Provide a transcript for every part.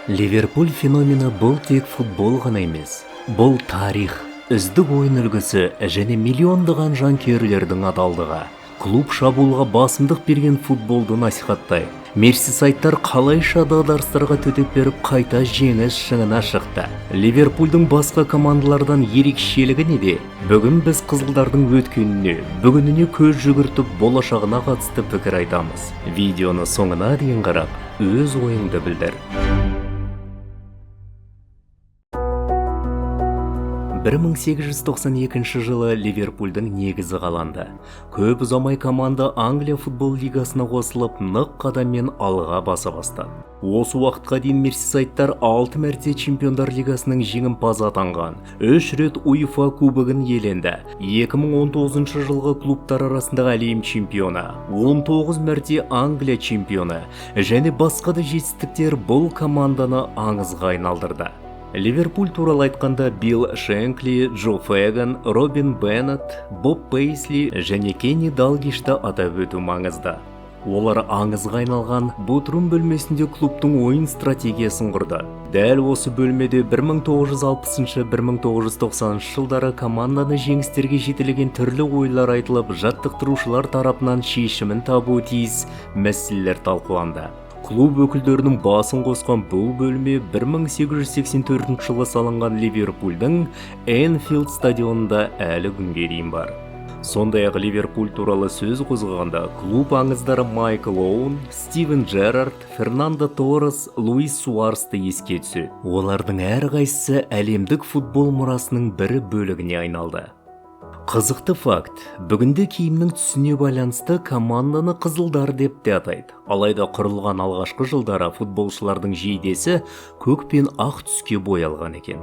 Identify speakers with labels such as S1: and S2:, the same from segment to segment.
S1: Ливерпуль феномені бұл тек футбол ғана емес. Бұл тарих, үздік ойын үлгісі және миллиондаған жанкүйерлердің адалдығы. Клуб шабуылға басымдық берген футболды насихаттайды. Мерсисайдтар қалайша дағдарыстарға төтеп беріп, қайта жеңіс шыңына шықты. Ливерпульдің басқа командалардан ерекшелігі неде? Бүгін біз қызылдардың өткеніне, бүгініне көз жүгіртіп, болашағына қатысты пікір айтамыз. Видеоны соңына дейін қарап, өз ойыңды білдір. 1892 жылы Ливерпульдің негізі қаланды. Көп ұзамай команда Англия футбол лигасына қосылып, нық қадаммен алға баса бастады. Осы уақытқа дейін мерсисайдтар 6 мәрте Чемпиондар лигасының жеңімпазы атанған, 3 рет УЕФА кубогын иеленді, 2019 жылғы клубтар арасындағы әлем чемпионы, 19 мәрте Англия чемпионы және басқа да жетістіктер бұл команданы аңызға айналдырды. Ливерпуль туралы айтқанда Билл Шенкли, Джо Феган, Робин Беннет, Боб Пейсли және Кенни Далгишті атап өту маңызды. Олар аңызға айналған Бодрум бөлмесінде клубтың ойын стратегиясын құрды. Дәл осы бөлмеде 1960-1990 жылдары команданы жеңістерге жетелеген түрлі ойлар айтылып, жаттықтырушылар тарапынан шешімін табуы тиіс мәселелер талқыланды. Клуб өкілдерінің басын қосқан бұл бөлме 1884 жылы салынған Ливерпульдің Энфилд стадионында әлі күнге дейін бар. Сондай-ақ Ливерпуль туралы сөз қозғағанда клуб аңыздары Майкл Оуэн, Стивен Джерард, Фернандо Торрес, Луис Суаресті еске түседі. Олардың әрқайсысы әлемдік футбол мұрасының бір бөлігіне айналды. Қызықты факт, бүгінде киімнің түсіне байланысты команданы қызылдар деп те атайды. Алайда құрылған алғашқы жылдары футболшылардың жейдесі көк пен ақ түске боялған екен.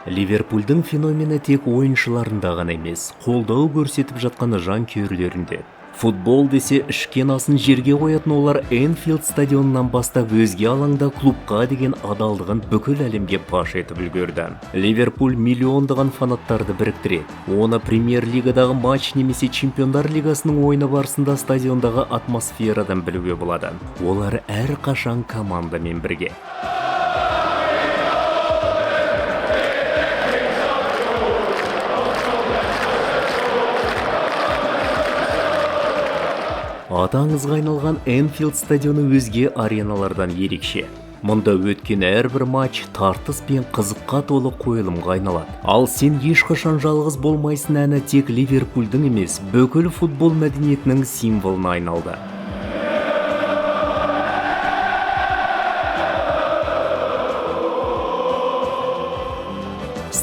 S1: Ливерпульдің феномені тек ойыншыларында ғана емес, қолдау көрсетіп жатқан жанкүйерлерінде. Футбол десе ішкен асын жерге қоятын олар Энфилд стадионынан бастап өзге алаңда клубқа деген адалдығын бүкіл әлемге паш етіп үлгерді. Ливерпуль миллиондаған фанаттарды біріктіреді. Оны премьер-лигадағы матч немесе Чемпиондар лигасының ойыны барысында стадиондағы атмосферадан білуге болады. Олар әрқашан командамен бірге. Аты аңызға айналған Энфилд стадионы өзге ареналардан ерекше. Мұнда өткен әрбір матч тартыс пен қызыққа толы қойылымға айналады. Ал сен ешқашан жалғыз болмайсың әні тек Ливерпульдің емес, бүкіл футбол мәдениетінің символына айналды.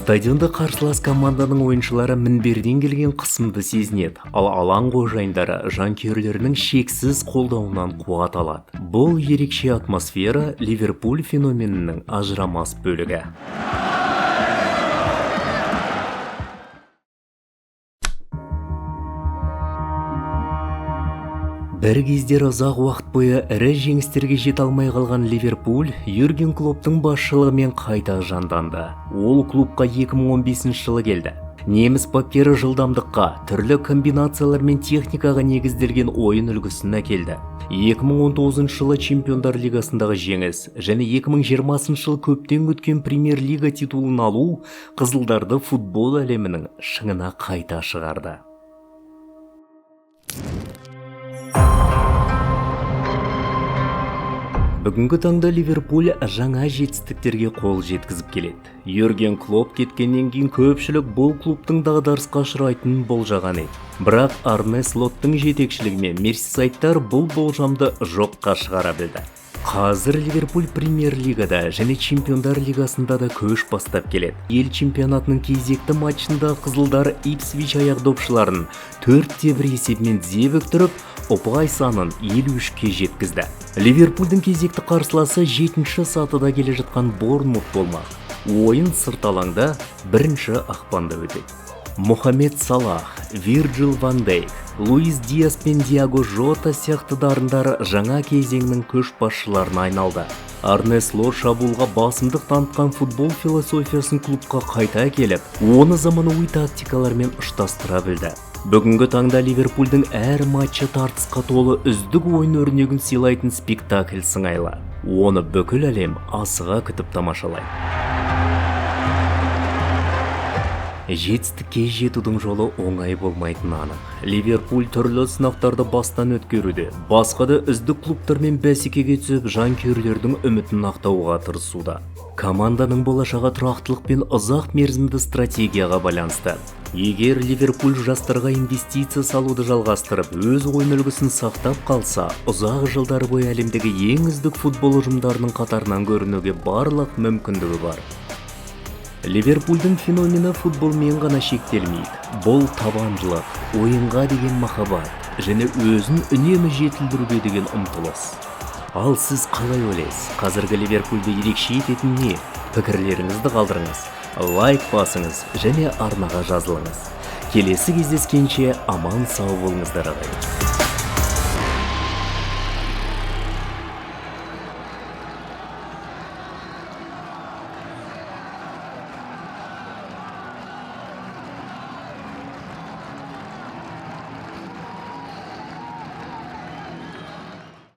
S1: Стадионда қарсылас команданың ойыншылары мінберден келген қысымды сезінеді, ал алаң қожайындары жанкүйерлерінің шексіз қолдауынан қуат алады. Бұл ерекше атмосфера Ливерпуль феноменінің ажырамас бөлігі. Бір кездері ұзақ уақыт бойы ірі жеңістерге жете алмай қалған Ливерпуль Юрген Клопптың басшылығымен қайта жанданды. Ол клубқа 2015 жылы келді. Неміс бапкері жылдамдыққа, түрлі комбинациялар мен техникаға негізделген ойын үлгісін әкелді. 2019 жылы Чемпиондар лигасындағы жеңіс және 2020 жылы көптен күткен премьер-лига титулын алу қызылдарды футбол әлемінің шыңына қайта шығарды. Бүгінгі таңда Ливерпуль жаңа жетістіктерге қол жеткізіп келеді. Юрген Клопп кеткеннен кейін көпшілік бұл клубтың дағдарысқа ұшырайтынын болжаған еді. Бірақ Арне Слоттың жетекшілігімен мерсисайдтар бұл болжамды жоққа шығара білді. Қазір Ливерпуль премьер-лигада және Чемпиондар лигасында да көш бастап келеді. Ел чемпионатының кезекті матчында қызылдар Ипсвич аяқ допшыларын 4-1 есебімен тізе бүктіріп, ұпай санын 53-ке жеткізді. Ливерпульдің кезекті қарсыласы 7-ші сатыда келе жатқан Борнмут болмақ. Ойын сырт алаңда 1 ақпанда өтеді. Мохаммед Салах, Вирджил ван Дейк, Луис Диас пен Диаго Жота сияқты дарындар жаңа кезеңнің көшбасшыларына айналды. Арне Слот шабуылға басымдық танытқан футбол философиясын клубқа қайта әкеліп, оны заманауи тактикалармен ұштастыра білді. Бүгінгі таңда Ливерпульдің әр матчы тартысқа толы үздік ойын өрнегін сыйлайтын спектакль сыңайлы. Оны бүкіл әлем асыға күтіп тамашалайды. Жетістікке жетудің жолы оңай болмайтыны анық. Ливерпуль түрлі сынақтарды бастан өткеруде, басқа да үздік клубтармен бәсекеге түсіп, жанкүйерлердің үмітін ақтауға тырысуда. Команданың болашағы тұрақтылық пен ұзақ мерзімді стратегияға байланысты. Егер Ливерпуль жастарға инвестиция салуды жалғастырып, өз ойын үлгісін сақтап қалса, ұзақ жылдар бойы әлемдегі ең үздік футбол ұжымдарының қатарынан көрінуге барлық мүмкіндігі бар. Ливерпульдің феномені футболмен ғана шектелмейді. Бұл табандылық, ойынға деген махаббат және өзін үнемі жетілдіруге деген ұмтылыс. Ал сіз қалай ойлайсыз? Қазіргі Ливерпульді ерекше ететін не? Пікірлеріңізді қалдырыңыз, лайк басыңыз және арнаға жазылыңыз. Келесі кездескенше аман сау болыңыздар, ағайын.